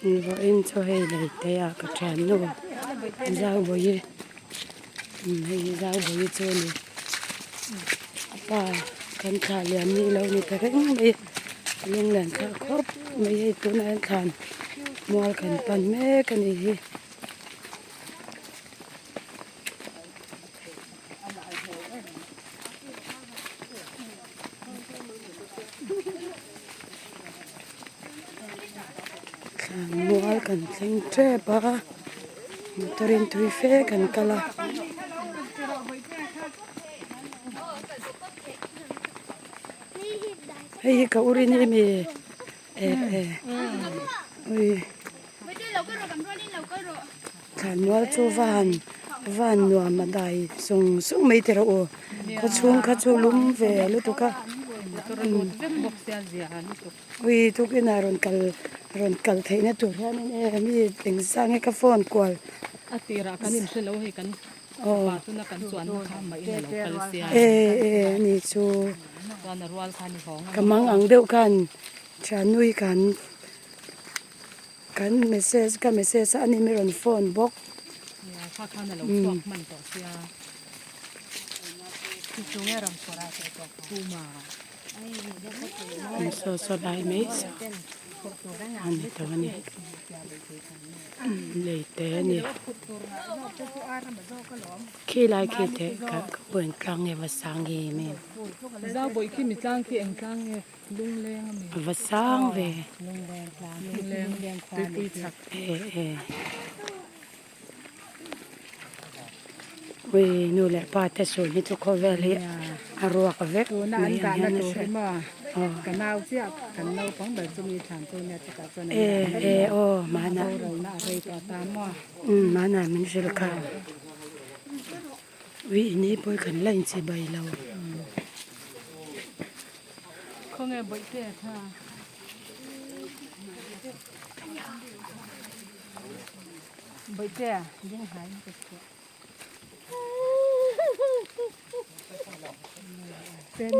Vawiin chu hei lei te ah ka thiannu Zaubawi hei hi Zaubawi chu a ni a pa kan thlah lian hi alo ni ta reng mai a lunglen thlak khawp mai hei tunah hian thlan mual kan pan mek a nih hi. Thlanmual kan thleng tep a motor in thui fe kan kal a. Hei hi ka ur in emi eh eh ui. Thlanmual chu van van nuam a dai sung sung mai teh rawh u khaw chhung kha chu lum ve lutuk a ui tukinah rawn kal rawn kal theih na tur hian in e mi engzah nge ka phone kual a tirah kan inhre lo hei kan pa tuna kan chuan na kha mah in a lo kal sia e e ani chu chuan a rual khan i hawng a ka mang ang deuh khan thiannui kan. Kan message ka message a ani mi rawn phone bawk. Nia kha khan a lo chhuak hman tawh sia. Puma. An saw saw lai mai saw a ni tawh a ni lei te a ni khi lai khi te ka buain tlang nge va sang em em. Zau bawih khi mi tlang khi eng tlang nge. Va sang ve. Ui nu leh pa te suh hi chu khawvel hi a ruak vek mai ang hian a hriat e e aw mahna umm mahna min hrilh kha ui ini pawh kan la inchibai lo. Khawnge bawihte a tha. Bawihte a ding hai ka chhuah. Pen.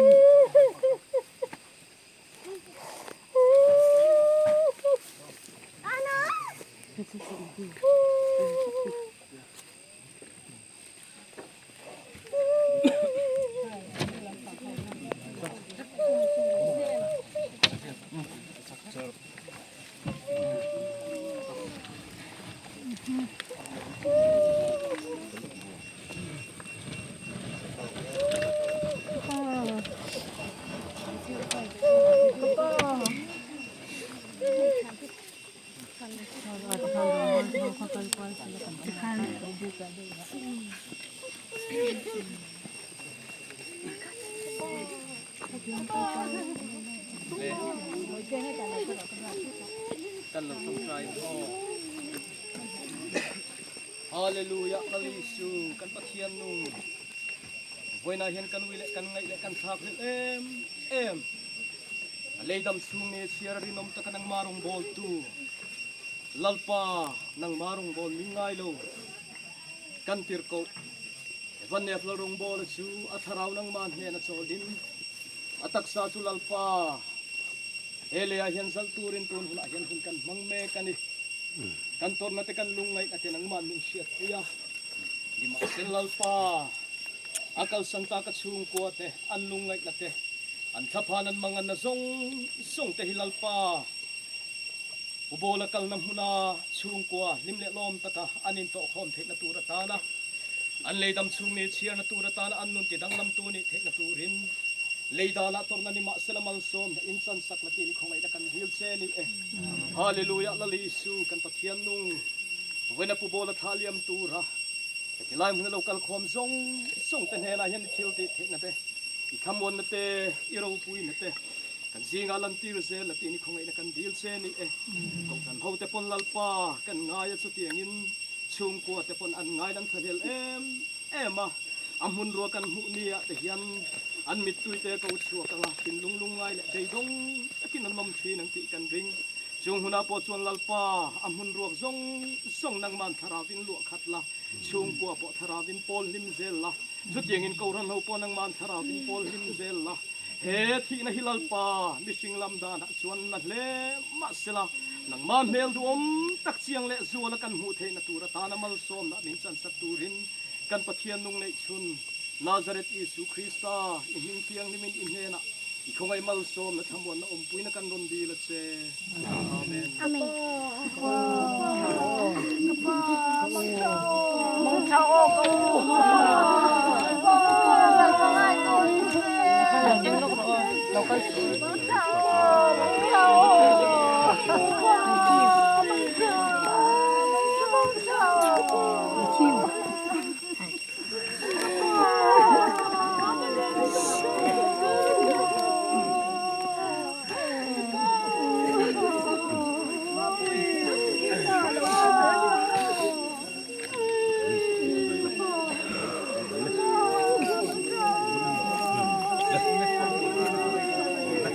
Hallelujah Lalisu kan Pathian nung voina hian kan ui leh kan ngaih leh kan thlak hlel em em Leidam chhung ni chhiar a rinawm taka nangmah rawngbawltu Lalpa nangmah rawngbâwl ning ngai lo kan tirhkoh Vannev Lal rawngbâwla chu a thlarau nangmah hnena chawlhin a taksa chu Lalpa he leiah hian zalh turin tun hunah hian hun kan hmang mek a ni. Kan tawrhna te kan lungngaihna te nangmah min hriatpui a, nimahsela Lalpa a kalsan taka chhungkua te an lungngaihna te An thlaphan an manganna zawng zawng te hi Lalpa Pu Bawla kalna hmuna chhungkua hlim leh lawm taka an intawhkhawm theihna tur atana an leidam chhung ni chhiarna tur atana an nun ti danglamtu nih theihna turin leidanah tawrhna ni mahsela malsawmna in chansak la tih ni khawngaihna kan dil che ni e. Hallelujah Lal Isu kan Pathian nung vawiina Pu Bawla thla liam tura heti lai hmuna lo kalkhawm zawng zawng te hnenah hian i thil tih theihna te I thlamuanna te, i ropuina te kan zingah lantir zel a tih ni khawngaihna kan dil che ni e. Kohhran ho te pawn Lalpa kan ngai a chutiangin chhungkua te pawn an ngai lan thlahlel em em a, a hmunrua kan hmuh ni ah te hian an mittui te ko chhuak anga thinlung lungngai leh beidawng takin an awm thin ang tih kan ring. Chung hunah pawh chuan Lalpa a hmunruak zawng zawng nangman thlaravin luah khat la, chhungkua pawh thlaravin pawl hlim zel la, Chutiangin Kohhran ho pawh nangmah an thlarauin pawl hlim zel la, he thihna hi Lalpa mihring lam danah chuan na hle mahsela, Nangmah hmel duhawm tak chiang leh zuala kan hmuh theihna tur atana malsawmna min chansak turin kan Pathian nung neih chhun Nazareth Isu Krista i hming thianghlimin i hnenah i khawngaih malsawmna thlamuanna awmpuina kan rawn dil a che.